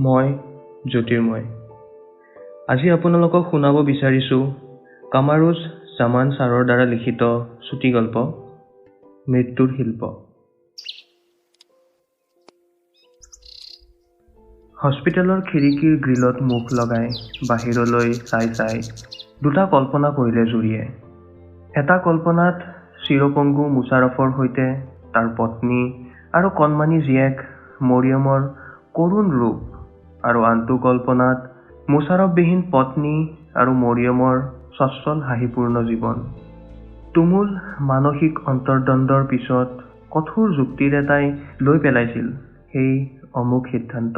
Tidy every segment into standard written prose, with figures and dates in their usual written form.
মই জ্যোতিৰ্ময়। আজি আপোনালোকক শুনাব বিচাৰিছোঁ কামাৰুজ জামান ছাৰৰ দ্বাৰা লিখিত চুটিগল্প মৃত্যুৰ শিল্প। হস্পিটেলৰ খিৰিকীৰ গ্ৰীলত মুখ লগাই বাহিৰলৈ চাই চাই দুটা কল্পনা কৰিলে জুৰিয়ে। এটা কল্পনাত চিৰপংগু মুছাৰফৰ সৈতে তাৰ পত্নী আৰু কণমানি জীয়েক মৰিয়মৰ কৰুণ ৰূপ, আৰু আনটো কল্পনাত মুছাৰফবিহীন পত্নী আৰু মৰিয়মৰ সচ্ছল হাঁহিপূৰ্ণ জীৱন। তুমুল মানসিক অন্তৰ্দ্বন্দ্বৰ পিছত কঠোৰ যুক্তিৰে তাই লৈ পেলাইছিল সেই অমোঘ সিদ্ধান্ত।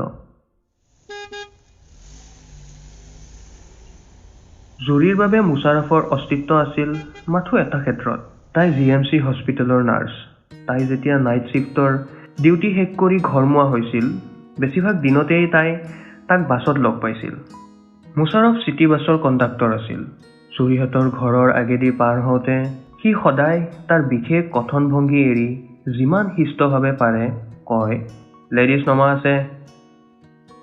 জুৰিৰ বাবে মুছাৰফৰ অস্তিত্ব আছিল মাথো এটা ক্ষেত্ৰত। তাই জিএমচি হস্পিটেলৰ নাৰ্ছ। তাই যেতিয়া নাইট শ্বিফ্টৰ ডিউটি শেষ কৰি ঘৰমুৱা হৈছিল, বেছিভাগ দিনতেই তাই তাক বাছত লগ পাইছিল। মুছাৰফ চিটি বাছৰ কণ্ডাক্টৰ আছিল। জুৰিহঁতৰ ঘৰৰ আগেদি পাৰ হওঁতে সি সদায় তাৰ বিশেষ কথনভংগী এৰি যিমান শিষ্টভাৱে পাৰে কয়, লেডিজ নমা আছে।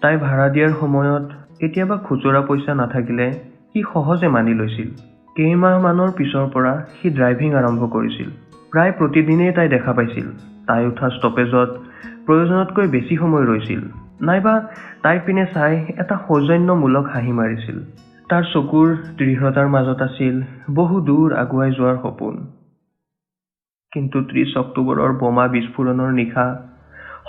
তাই ভাড়া দিয়াৰ সময়ত কেতিয়াবা খুচুৰা পইচা নাথাকিলে সি সহজে মানি লৈছিল। কেইমাহমানৰ পিছৰ পৰা সি ড্ৰাইভিং আৰম্ভ কৰিছিল। প্ৰায় প্ৰতিদিনেই তাই দেখা পাইছিল। তাই উঠা ষ্টপেজত প্ৰয়োজনতকৈ বেছি সময় ৰৈছিল, নাইবা তাইৰ পিনে চাই এটা সৌজন্যমূলক হাঁহি মাৰিছিল। তাৰ চকুৰ দৃঢ়তাৰ মাজত আছিল বহু দূৰ আগুৱাই যোৱাৰ সপোন। কিন্তু 30 অক্টোবৰৰ বোমা বিস্ফোৰণৰ নিশা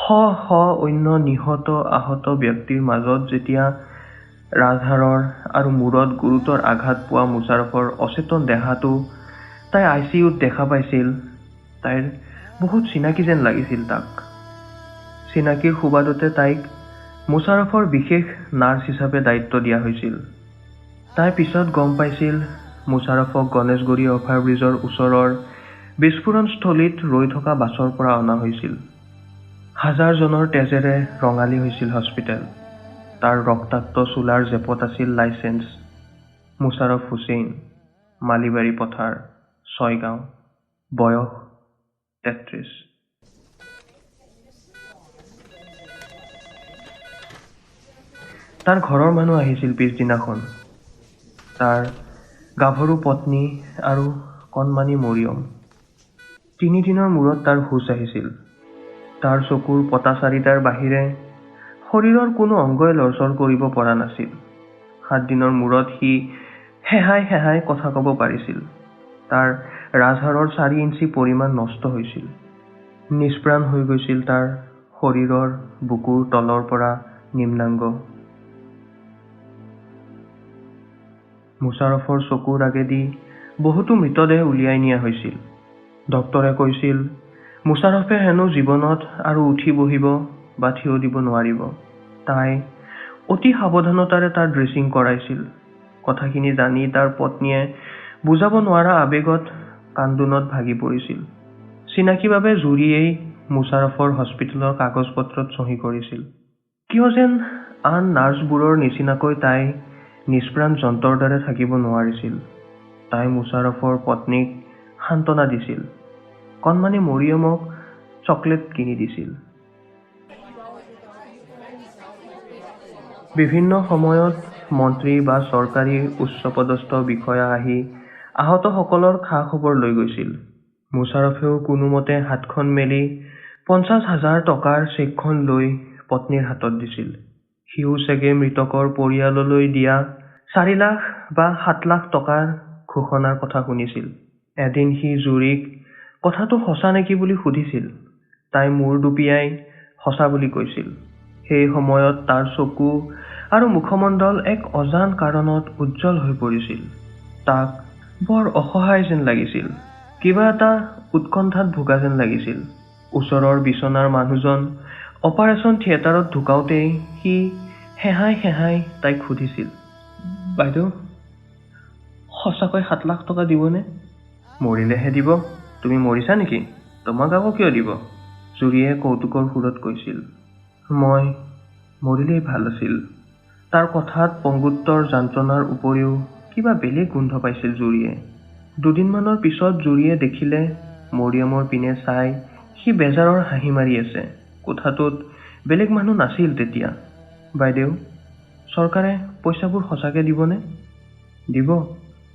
শ শ অন্য নিহত আহত ব্যক্তিৰ মাজত যেতিয়া ৰাজহাড়ৰ আৰু মূৰত গুৰুতৰ আঘাত পোৱা মুছাৰফৰ অচেতন দেহাটো তাই আইচিইউত দেখা পাইছিল, তাইৰ বহুত চিনাকি যেন লাগিছিল তাক। চিনাকিৰ সুবাদতে তাইক মুছাৰফৰ বিশেষ নাৰ্ছ হিচাপে দায়িত্ব দিয়া হৈছিল। তাই পিছত গম পাইছিল মুছাৰফক গণেশগুৰি অভাৰব্ৰিজৰ ওচৰৰ বিস্ফোৰণস্থলীত ৰৈ থকা বাছৰ পৰা অনা হৈছিল। হাজাৰজনৰ তেজেৰে ৰঙালী হৈছিল হস্পিটেল। তাৰ ৰক্তাক্ত চোলাৰ জেপত আছিল লাইচেন্স। মুছাৰফ হুছেইন, মালিবাৰী পথাৰ, ছয়গাঁও, বয়স 33। তাৰ ঘৰৰ মানুহ আহিছিল পিছদিনাখন। তাৰ গাভৰু পত্নী আৰু কণমানি মৰিয়ম। 3 দিনৰ মূৰত তাৰ হুঁচ আহিছিল। তাৰ চকুৰ পতা চাৰিটাৰ বাহিৰে শৰীৰৰ কোনো অংগই লৰচৰ কৰিব পৰা নাছিল। 7 দিনৰ মূৰত সি সেহাই সেহাই কথা ক'ব পাৰিছিল। তাৰ ৰাজহাড়ৰ 4 ইঞ্চি পৰিমাণ নষ্ট হৈছিল। নিষ্প্ৰাণ হৈ গৈছিল তাৰ শৰীৰৰ বুকুৰ তলৰ পৰা নিম্নাংগ। মুছাৰফৰ চকুৰ আগেদি বহুতো মৃতদেহ উলিয়াই নিয়া হৈছিল। ডক্তৰে কৈছিল মুছাৰফে হেনো জীৱনত আৰু উঠি বহিব বা থিয় দিব নোৱাৰিব। তাই অতি সাৱধানতাৰে তাৰ ড্ৰেছিং কৰাইছিল। কথাখিনি জানি তাৰ পত্নীয়ে বুজাব নোৱাৰা আৱেগত কান্দোনত ভাগি পৰিছিল। চিনাকি বাবে জুৰিয়েই মুছাৰফৰ হস্পিটেলৰ কাগজ পত্ৰত চহী কৰিছিল। কিয় যেন আন নাৰ্ছবোৰৰ নিচিনাকৈ তাই নিষ্প্ৰাণ যন্ত্ৰৰ দৰে থাকিব নোৱাৰিছিল। তাই মুছাৰফৰ পত্নীক সান্তনা দিছিল। কণমানি মৰিয়মক চকলেট কিনি দিছিল। বিভিন্ন সময়ত মন্ত্ৰী বা চৰকাৰী উচ্চপদস্থ বিষয়া আহি আহতসকলৰ খা খবৰ লৈ গৈছিল। মুছাৰফেও কোনোমতে হাতখন মেলি 50,000 টকাৰ চেকখন লৈ পত্নীৰ হাতত দিছিল। সিও চাগে মৃতকৰ পৰিয়াললৈ দিয়া 4 লাখ বা 7 লাখ টকাৰ ঘোষণাৰ কথা শুনিছিল। এদিন সি জুৰিক কথাটো সঁচা নেকি বুলি সুধিছিল। তাই মূৰ দুপিয়াই সঁচা বুলি কৈছিল। সেই সময়ত তাৰ চকু আৰু মুখমণ্ডল এক অজান কাৰণত উজ্জ্বল হৈ পৰিছিল। তাক বৰ অসহায় যেন লাগিছিল। কিবা এটা উৎকণ্ঠাত ভোগা যেন লাগিছিল। ওচৰৰ বিচনাৰ মানুহজন অপাৰেশ্যন থিয়েটাৰত ঢুকাওঁতেই সি সেহাই সেহাই তাইক সুধিছিল, বাইদেউ সঁচাকৈ 7 লাখ টকা দিবনে? মৰিলেহে দিব। তুমি মৰিছা নেকি? তোমাক আকৌ কিয় দিব? জুৰিয়ে কৌতুকৰ সুৰত কৈছিল। মই মৰিলেই ভাল আছিল। তাৰ কথাত পংগুত্বৰ যন্ত্ৰণাৰ উপৰিও কিবা বেলেগ গোন্ধ পাইছিল জুৰিয়ে। দুদিনমানৰ পিছত জুৰিয়ে দেখিলে মৰিয়মৰ পিনে চাই সি বেজাৰৰ হাঁহি মাৰি আছে। কোঠাটোত বেলেগ মানুহ নাছিল তেতিয়া। বাইদেউ, চৰকাৰে পইচাবোৰ সঁচাকৈ দিবনে? দিব।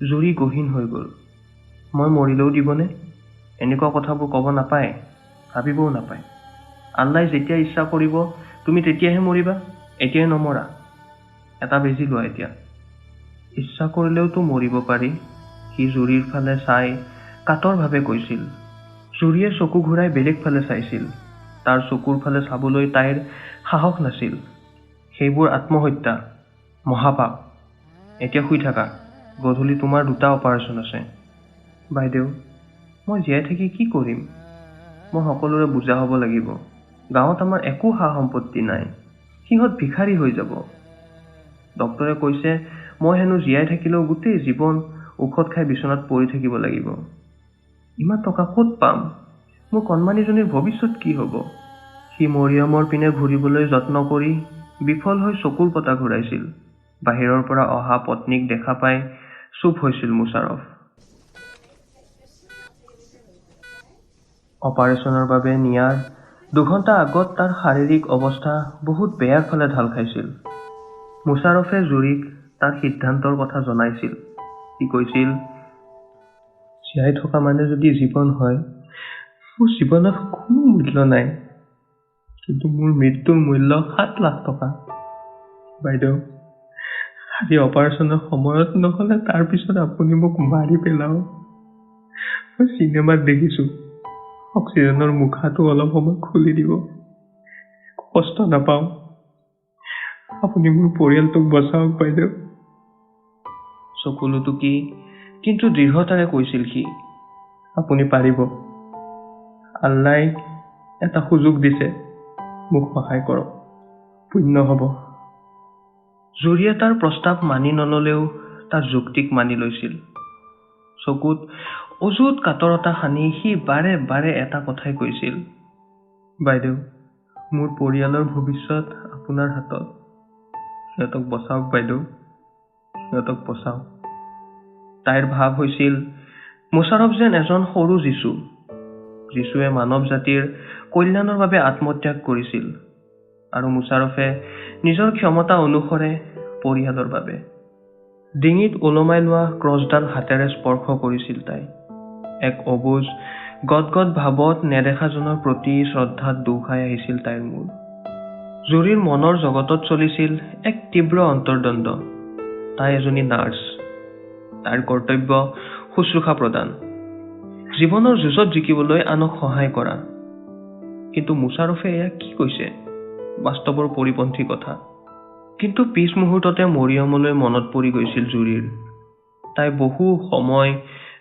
জুৰি গহীন হৈ গ'ল। মই মৰিলেও দিবনে? এনেকুৱা কথাবোৰ ক'ব নাপায়, ভাবিবও নাপায়। আল্লাই যেতিয়া ইচ্ছা কৰিব তুমি তেতিয়াহে মৰিবা, এতিয়াই নমৰা। এটা বেজি লোৱা এতিয়া। ইচ্ছা কৰিলেওতো মৰিব পাৰি, সি জুৰিৰ ফালে চাই কাতৰভাৱে কৈছিল। জুৰিয়ে চকু ঘূৰাই বেলেগ ফালে চাইছিল। তাৰ চকুৰ ফালে চাবলৈ তাইৰ সাহস নাছিল। সেইবোৰ আত্মহত্যা, মহাপাপ। এতিয়া শুই থাকা, গধূলি তোমাৰ 2টা অপাৰেশ্যন আছে। বাইদেউ, মই জীয়াই থাকি কি কৰিম? মই সকলোৰে বুজা হ'ব লাগিব। গাঁৱত আমাৰ একো সা সম্পত্তি নাই, সিহঁত ভিখাৰী হৈ যাব। ডক্তৰে কৈছে মই হেনো জীয়াই থাকিলেও গোটেই জীৱন ঔষধ খাই বিচনাত পৰি থাকিব লাগিব। ইমান টকা ক'ত পাম? মোৰ কণমানিজনীৰ ভৱিষ্যত কি হ'ব? সি মৰিয়মৰ পিনে ঘূৰিবলৈ যত্ন কৰি বিফল হৈ চকুৰ পতা ঘূৰাইছিল। বাহিৰৰ পৰা অহা পত্নীক দেখা পাই চুপ হৈছিল মুছাৰফ। অপাৰেশ্যনৰ বাবে নিয়াৰ 2 ঘণ্টা আগত তাৰ শাৰীৰিক অৱস্থা বহুত বেয়াৰ ফালে ঢাল খাইছিল। মুছাৰফে জুৰিক তাৰ সিদ্ধান্তৰ কথা জনাইছিল। সি কৈছিল, জীয়াই থকা মানে যদি জীৱন হয়, মোৰ জীৱনত কোনো মূল্য নাই, কিন্তু মোৰ মৃত্যুৰ মূল্য 7 লাখ টকা। বাইদেউ, আজি অপাৰেশ্যনৰ সময়ত নহ'লে তাৰপিছত আপুনি মোক মাৰি পেলাওক। মই চিনেমাত দেখিছোঁ, অক্সিজেনৰ মুখাটো অলপ সময় খুলি দিব, কষ্ট নাপাওঁ। আপুনি মোৰ পৰিয়ালটোক বচাওক বাইদেউ। চকুলো টুকি কিন্তু দৃঢ়তাৰে কৈছিল সি, আপুনি পাৰিব। আল্লাই এটা সুযোগ দিছে, মোক সহায় কৰক, পুণ্য হ'ব। জুৰিয়ে তাৰ প্ৰস্তাৱ মানি নললেও তাৰ যুক্তিক মানি লৈছিল। চকুত অযুত কাতৰতা সানি সি বাৰে বাৰে এটা কথাই কৈছিল, বাইদেউ, মোৰ পৰিয়ালৰ ভৱিষ্যত আপোনাৰ হাতত। সিহঁতক বচাওক বাইদেউ, সিহঁতক বচাওক। তাইৰ ভাৱ হৈছিল মুছাৰফ যেন এজন সৰু যীশু, যীশুৱে মানৱ জাতিৰ কল্যাণৰ বাবে আত্মত্যাগ কৰিছিল আৰু মুছাৰফে নিজৰ ক্ষমতা অনুসৰে পৰিয়ালৰ বাবে। ডিঙিত ওলমাই লোৱা ক্ৰছডাল হাতেৰে স্পৰ্শ কৰিছিল তাই। এক অবুজ গদগদ ভাৱত নেদেখাজনৰ প্ৰতি শ্ৰদ্ধাত দোঁ খাই আহিছিল তাইৰ মূৰ। জুৰিৰ মনৰ জগতত চলিছিল এক তীব্ৰ অন্তৰ্দ্বন্দ্ব। তাই এজনী নাৰ্ছ, তাইৰ কৰ্তব্য শুশ্ৰূষা প্ৰদান, জীৱনৰ যুঁজত জিকিবলৈ আনক সহায় কৰা। কিন্তু মুছাৰফে এয়া কি কৈছে? বাস্তৱৰ পৰিপন্থী কথা। কিন্তু পিছ মুহূৰ্ততে মৰিয়মলৈ মনত পৰি গৈছিল জুৰিৰ। তাই বহু সময়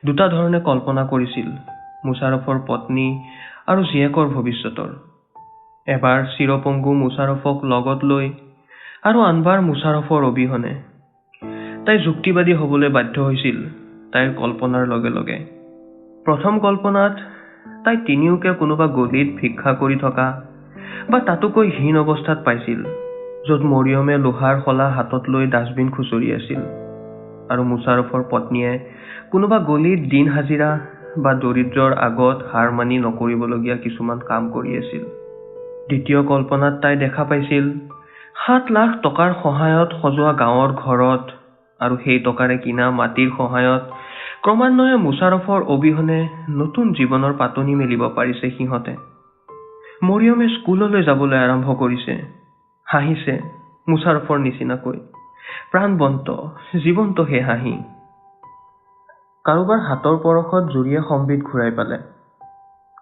দুটা ধৰণে কল্পনা কৰিছিল মুছাৰফৰ পত্নী আৰু জীয়েকৰ ভৱিষ্যতৰ। এবাৰ চিৰপংগু মুছাৰফক লগত লৈ আৰু আনবাৰ মুছাৰফৰ অবিহনে। তাই যুক্তিবাদী হ'বলৈ বাধ্য হৈছিল তাইৰ কল্পনাৰ লগে লগে। প্ৰথম কল্পনাত তাই তিনিওকে কোনোবা গলিত ভিক্ষা কৰি থকা বা তাতোকৈ হীন অৱস্থাত পাইছিল, য'ত মৰিয়মে লোহাৰ শলা হাতত লৈ ডাষ্টবিন খুচৰি আছিল আৰু মুছাৰফৰ পত্নীয়ে কোনোবা গলিত দিন হাজিৰা বা দৰিদ্ৰৰ আগত হাৰ মানি নকৰিবলগীয়া কিছুমান কাম কৰি আছিল। দ্বিতীয় কল্পনাত তাই দেখা পাইছিল 7 লাখ টকাৰ সহায়ত সজোৱা গাঁৱৰ ঘৰত আৰু সেই টকাৰে কিনা মাটিৰ সহায়ত ক্ৰমান্বয়ে মুছাৰফৰ অবিহনে নতুন জীৱনৰ পাতনি মেলিব পাৰিছে সিহঁতে। মৰিয়মে স্কুললৈ যাবলৈ আৰম্ভ কৰিছে, হাঁহিছে মুছাৰফৰ নিচিনাকৈ, প্ৰাণবন্ত জীৱন্ত সেই হাঁহি। কাৰোবাৰ হাতৰ পৰশত জুৰিয়ে সম্বিত ঘূৰাই পালে।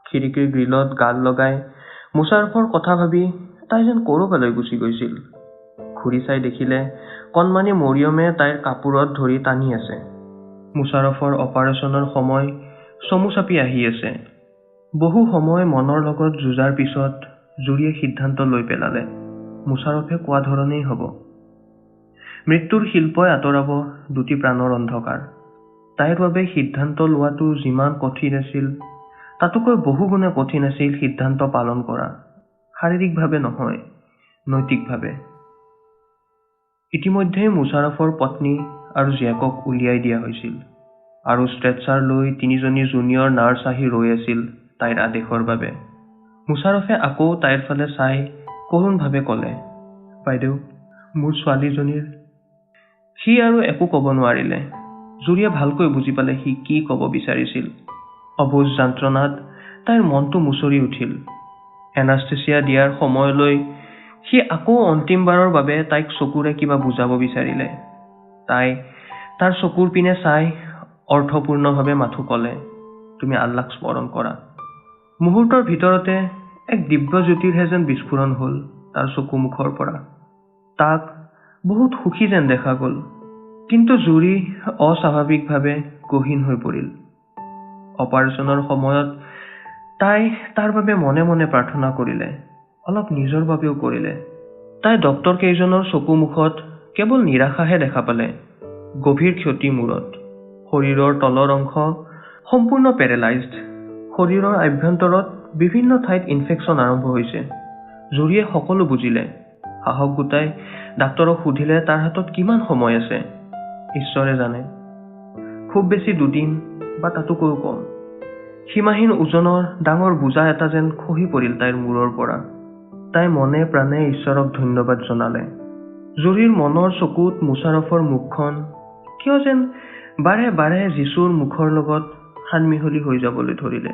খিৰিকীৰ গ্ৰীলত গাল লগাই মুছাৰফৰ কথা ভাবি তাই যেন ক'ৰবালৈ গুচি গৈছিল। ঘূৰি চাই দেখিলে কণমানি মৰিয়মে তাইৰ কাপোৰত ধৰি টানি আছে। মুছাৰফৰ অপাৰেশ্যনৰ সময় চমু চাপি আহি আছে। বহু সময় মনৰ লগত যুঁজাৰ পিছত জুৰিয়ে সিদ্ধান্ত লৈ পেলালে, মুছাৰফে কোৱা ধৰণেই হ'ব। মৃত্যুৰ শিল্পই আঁতৰাব দুটি প্ৰাণৰ অন্ধকাৰ। তাইৰ বাবে সিদ্ধান্ত লোৱাটো যিমান কঠিন আছিল, তাতোকৈ বহুগুণে কঠিন আছিল সিদ্ধান্ত পালন কৰা, শাৰীৰিকভাৱে নহয়, নৈতিকভাৱে। ইতিমধ্যেই মুছাৰফৰ পত্নী আৰু জীয়েকক উলিয়াই দিয়া হৈছিল আৰু ষ্ট্ৰেচাৰ লৈ তিনিজনী জুনিয়ৰ নাৰ্ছ আহি ৰৈ আছিল তাইৰ আদেশৰ বাবে। মুছাৰফে আকৌ তাইৰ ফালে চাই কৰুণভাৱে ক'লে, বাইদেউ, মোৰ ছোৱালীজনীৰ। সি আৰু একো ক'ব নোৱাৰিলে। জুৰিয়ে ভালকৈ বুজি পালে সি কি ক'ব বিচাৰিছিল। অবুজ যন্ত্ৰণাত তাইৰ মনটো মুচৰি উঠিল। এনাস্থেচিয়া দিয়াৰ সময়লৈ সি আকৌ অন্তিমবাৰৰ বাবে তাইক চকুৰে কিবা বুজাব বিচাৰিলে। তাই তাৰ চকুৰ পিনে চাই অৰ্থপূৰ্ণভাৱে মাথো ক'লে, তুমি আল্লাক স্মৰণ কৰা। মুহূৰ্তৰ ভিতৰতে এক দিব্য জ্যোতিৰহে যেন বিস্ফোৰণ হ'ল তাৰ চকু মুখৰ পৰা। তাক বহুত সুখী যেন দেখা গ'ল, কিন্তু জুৰি অস্বাভাৱিকভাৱে গহীন হৈ পৰিল। অপাৰেশ্যনৰ সময়ত তাই তাৰ বাবে মনে মনে প্ৰাৰ্থনা কৰিলে, অলপ নিজৰ বাবেও কৰিলে। তাই ডক্তৰ কেইজনৰ চকু মুখত কেৱল নিৰাশাহে দেখা পালে। গভীৰ ক্ষতি মূৰত, শৰীৰৰ তলৰ অংশ সম্পূৰ্ণ পেৰেলাইজড, শৰীৰৰ আভ্যন্তৰত বিভিন্ন ঠাইত ইনফেকশ্যন আৰম্ভ হৈছে। জুৰিয়ে সকলো বুজিলে। সাহস গোটাই ডাক্তৰক সুধিলে তাৰ হাতত কিমান সময় আছে। ঈশ্বৰে জানে, খুব বেছি দুদিন বা তাতোকৈও কম। সীমাহীন ওজনৰ ডাঙৰ বোজা এটা যেন খহি পৰিল তাইৰ মূৰৰ পৰা। তাই মনে প্ৰাণে ঈশ্বৰক ধন্যবাদ জনালে। জুৰিৰ মনৰ চকুত মুছাৰফৰ মুখখন কিয় যেন বাৰে বাৰে যীশুৰ মুখৰ লগত সানমিহলি হৈ যাবলৈ ধৰিলে।